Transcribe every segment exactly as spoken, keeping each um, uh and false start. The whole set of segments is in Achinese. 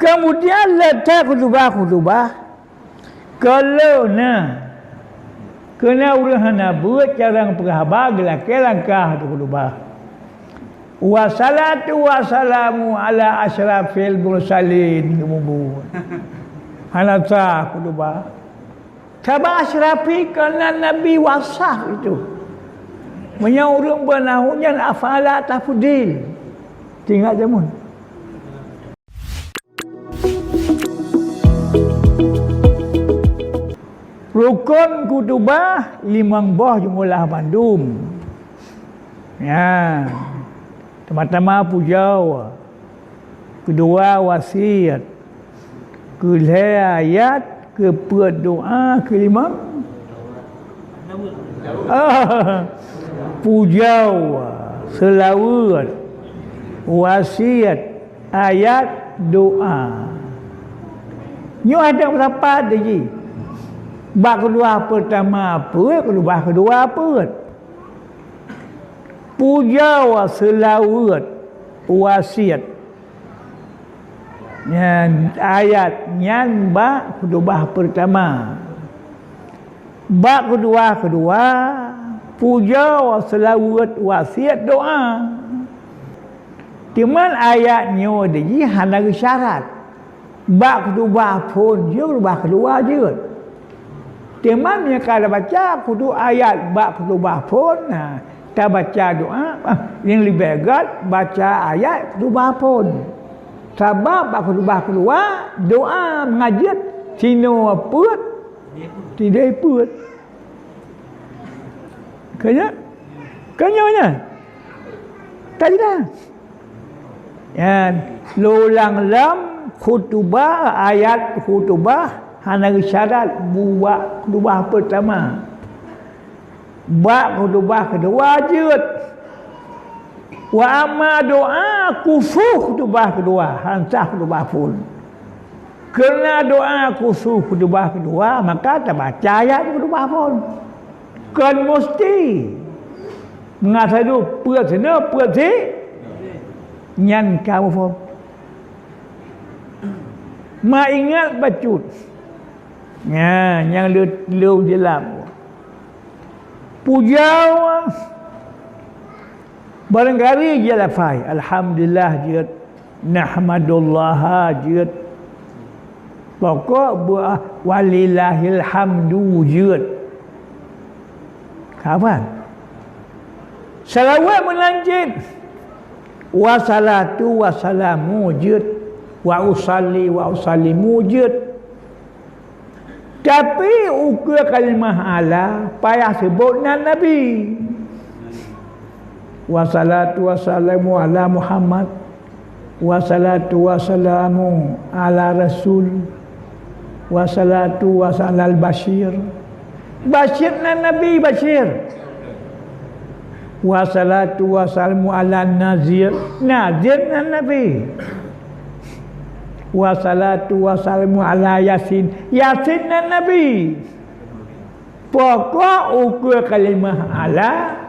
Keumudian leuté khutubah-khutubah, keu lheueh na, keu na ureuëng hana beuet carông peugah haba geulakée langkah khutubah. Wassalatu wassalamu ala asyrafil mursalin, geumubuet. Hana sah khutubah. Sabab asyrafi keunan Nabi wasah itu. Meunyoe ureuëng beunahu nyan afala tafdil. Tingat jameun. Rukon khutubah limong boh jumlah bandum. Ya. Teuma-teuma pujoe, keudua wasiet, keulhée ayat, keupeuet doa, keulimong, ah, pujoe, seulaweuet, wasiet, ayat, doa. Nyoe ada meusapat jih. Bak keudua peurtama peuet, keudua keudua peuet. Pujoe seulaweuet wasiet. Nyan ayat nyan bak khutubah peurtama. Bak khutubah keudua, pujoe seulaweuet wasiet doa. Teuma ayat nyoe jih hana geusyarat. Bak khutubah phon jeuet, khutubah keudua jeuet. Teuma meunyoe ka tabaca khutubah ayat bak khutubah phon, ha, tabaca doa, ah, nyang leubeh göt baca ayat khutubah phon. Sabab bak khutubah keudua, doa meungajeut sinoe peuet, sideh peuet. Ka nyan? Ka nyoe nyan? Ka jeulaih? Nyan, lôn ulang lom khutubah, ayat khutubah hana geusyarat bak khutubah peurtama. Bak khutubah keudua jeuet. Wa amma doa khusos khutubah keudua, hana sah khutubah phon. Keureuna doa khusos khutubah keudua, maka tabaca ayat khutubah phon. Kon musti. Meunasah dum peuet sinoe, peuet si, nyan ka muphom. Ma ingat bacut. Nyan, nyang le-, lôn jeulaih. Pujoe barangkali jeuet lafai, alhamdulillah jeuet, nahmadullaha jeuet. Pokok beuah walillahil hamdu jeuet. Kawan. Salawat meunan jeuet. Wassalatu wassalamu jeuet. Wa usalli wa usallimu jeuet. Tapi ukeue kalimah ala payah seubot nan Nabi. Wassalatu wassalamu ala Muhammad. Wassalatu wassalamu ala Rasul. Wassalatu wassalal Basyir. Basyir nan Nabi Basyir. Wassalatu wassalamu ala Nazir. Nazir nan Nabi. Wassalatu wassalamu ala Yasin. Yasin nan Nabi. Pokok ukeue kalimah ala.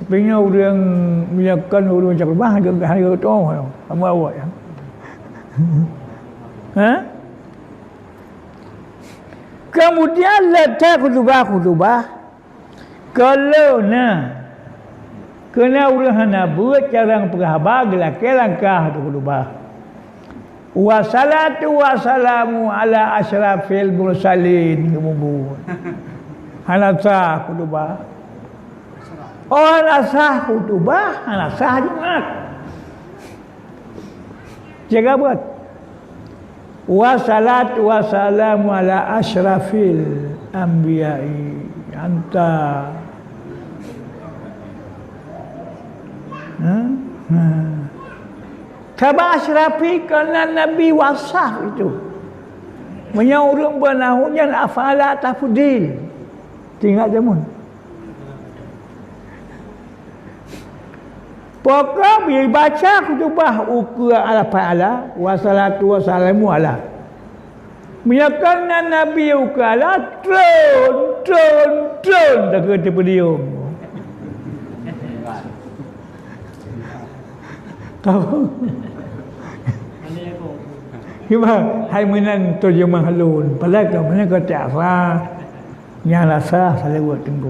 Tapi nyoe ureuëng meunyoe kon ureuëng cakap bah, hana geutoh, sama awak ya. Ha? Keumudian leuté khutubah-khutubah, keu lheueh na, keu na ureuëng hana beuet carông peugah haba geulakée langkah khutubah. Wassalatu wassalamu ala asyrafil mursalin, geumubuet. Hana sah khutubah. Oh, hana sah khutubah, hana sah Jumat. Jaga buet. Wassalatu wassalamu ala asyrafil anbiya'i anta. Ha? Ha. Sabab asyrafi keunan Nabi wasah itu. Meunyoe ureuëng beunahu nyan afala tafdil. Tingat jameun. Pokok beubaca khutubah ukeue ala fa'ala, wassalatu wassalamu ala. Meunyoe keunan Nabi ukeue ala, tron, tron, tron, takheun teupeudiom. Tahu? Cuma hai meunan terjemah lôn, padahai ka meunan ka tiasa. Nyang rasa saleuweuet teungku.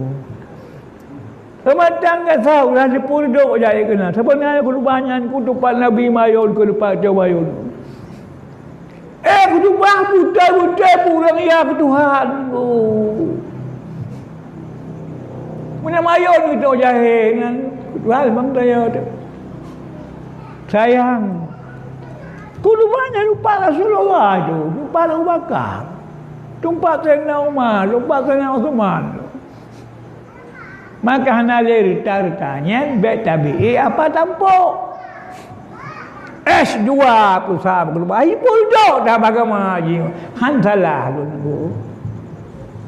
Peumatang gata ulah jipeureudok jai keunan. Sabeuna khutubah nyan khutubah Nabi Mayôn keu leupah ateueh Mayôn. Eh, khutubah beutôi-beutôi ureuëng ya keu Tuhan. Oh. Meunyo Mayôn geutanyoe jahé nyan, Tuhan bang tanya tu. Sayang. Khutubah nyan lumpah Rasulullah tu, lumpah Abu Bakar. Tumpat Sayyidina Umar, tumpat Sayyidina Utsman. Maka hana lé reuta-reuta nyan bék tabi-i apa tampok. S dua peusa keuluwa, ipul dok dah bagama jih. Han salah lôn nunggu.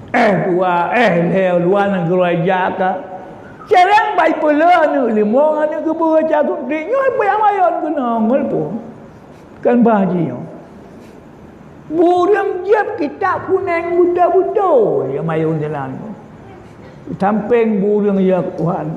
S dua, S lhèe luwa nanggroe jak ka. Sekarang bai peuleueh aneuk limong, aneuk keubeuh ca suntik. Nyoe payah Mayôn keunong ngon pun. Kan bah jih nyoe. Bureueng jieb kitab kunéng buta-buta ya Mayôn jalan. Sampéng bureueng ya Tuhan.